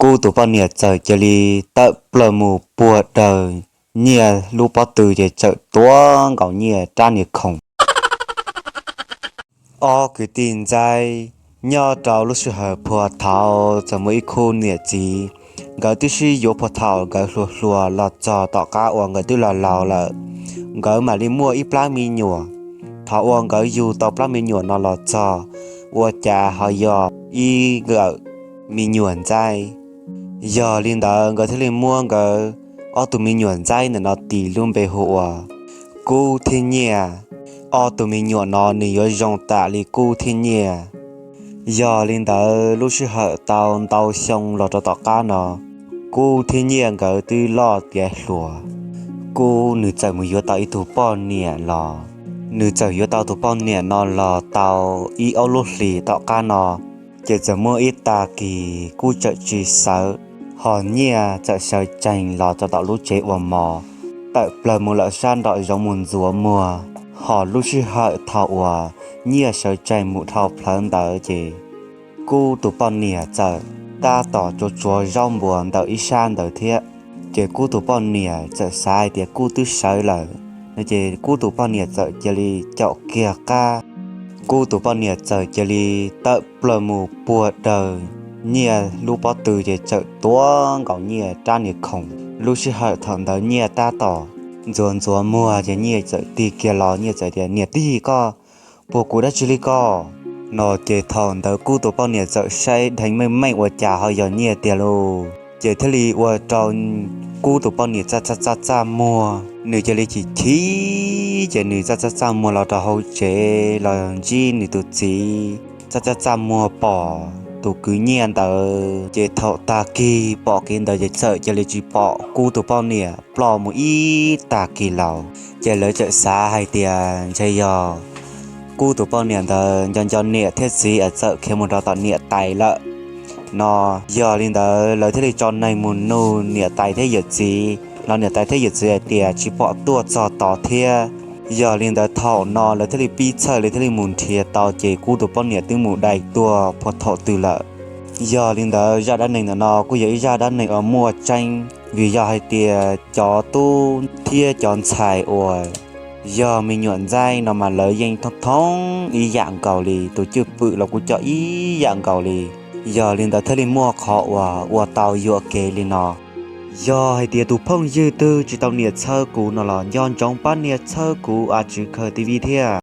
Kub tus poj niam txawm cia li tawm plaws mus puag daws Nyiaj lub pob tw ces txawm tuav nkaus Nyiaj rab niag khoom. Ob kwv tij ntxaib, nyob rau lub sij hawm puag thaud txawm muaj ib khub niam txiv, nkawd twb sib yuav puag thaum nkawd hluas hluas los txog tom qab uas nkawd twb laus laus lawm, nkawd mam li muaj ib plab me nyuam. Thaum uas nkawd yug tau plab me nyuam no los txog, ua cas ho yog ib nkawm me nyuam ntxaib. Yog li ntawd nkawd thiaj li muab nkawd ob tug me nyuam ntxaib ntawm no tis lub npe hu ua Kub thiab Nyiaj. Ob tug me nyuam no nws yuav zoo tam li Kub thiab Nyiaj. Yog li ntawd lub sij hawm tau ntau xyoo los rau tom qab no, Kub thiab Nyiaj nkawd twb loj tiav hluas. Kub nws txawm mus yuav tau ib tug poj niam los. Nws txawm yuav tau tus poj niam no los tau ib ob lub hlis tom qab no, ces txawm muaj ib tag kis Kub txawm tsis sawv, ho Nyiaj txawm sawv tsees los rau tom lub tsev ua mov, tawm plaws mus lawm sab nraum zoov mus ntxuav muag. Ho lub sij hawm thaum uas Nyiaj sawv tsees mus dhau plawv ntawd ces Kub tus poj niam txawm tab tom tsuav tsuav zaub npuas ntawm ib sab ntawd thiab. Ces Kub tus poj niam txawm xav hais tias Kub twb sawv lawm no ces Kub tus poj niam txawm cia li caum kiag qab. Kub tus poj niam txawm cia li tawm plaws mus puag daws Nyiaj lub pob tw ces txawm tuav nkaus Nyiaj rab niag khoom. Lub sij hawm thaum ntawd Nyiaj tab tom ntxuav ntxuav muag ces Nyiaj txawm tig kiag los, Nyiaj txawm tias, Niam tij, koj puas kuv dab tsi li koj? No ces thaum ntawd Kub tus poj niam txawm saib dheev meej meej ua cas ho yog Nyiaj tiag lauj. Ces thiaj li ua rau Kub tus poj niam txaj txaj txaj txaj muag, nws cia li chim chim, ces nws txaj txaj txaj muag los rau hauv tsev los ntsib nws tus txiv. Txaj txaj txaj muag pom tus kwv Nyiaj ntawd, ces thaum tag kis pom kev ntawd ces txawm cia li tsis pom Kub tus poj niam ploj mus ib tag kis laus. Ces lawv txawm xav hais tias ntshe yog Kub tus poj niam ntawd nco nco niam thiab txiv es txawm khiav mus rau tom niam tais lawm no. Yog li ntawd lawv thiaj li tso neeg mus nug niam tais thiab yawm txiv, los niam tais thiab yawm txiv hais tias tsis pom tuaj txog tod thiab. Yog li ntawd thaum no lawv thiaj li pib txhawj, lawv thiaj li mus nrhiav tau ces Kub tus poj niam twb mus dai tuag puag thaum twg lawm. Yog li ntawd zaj dab neeg ntawm no kuj yog ib zaj dab neeg uas muaj tseeb, vim yog hais tias cov tub thiab cov ntxhais uas yog me nyuam ntxaib no mas lawv yeej thoob thoob ib yam nkaus li, tus cwj pwm los kuj coj ib yam nkaus li. Yog li ntawd thiaj li muaj qhov uas ua tau yuam kev li no. Yog hais tias tus phooj ywg twg tsis tau niam txhawb kuv no los nco ntsoov pab nias txhawb kuv A Tswv Khaws T V thiab.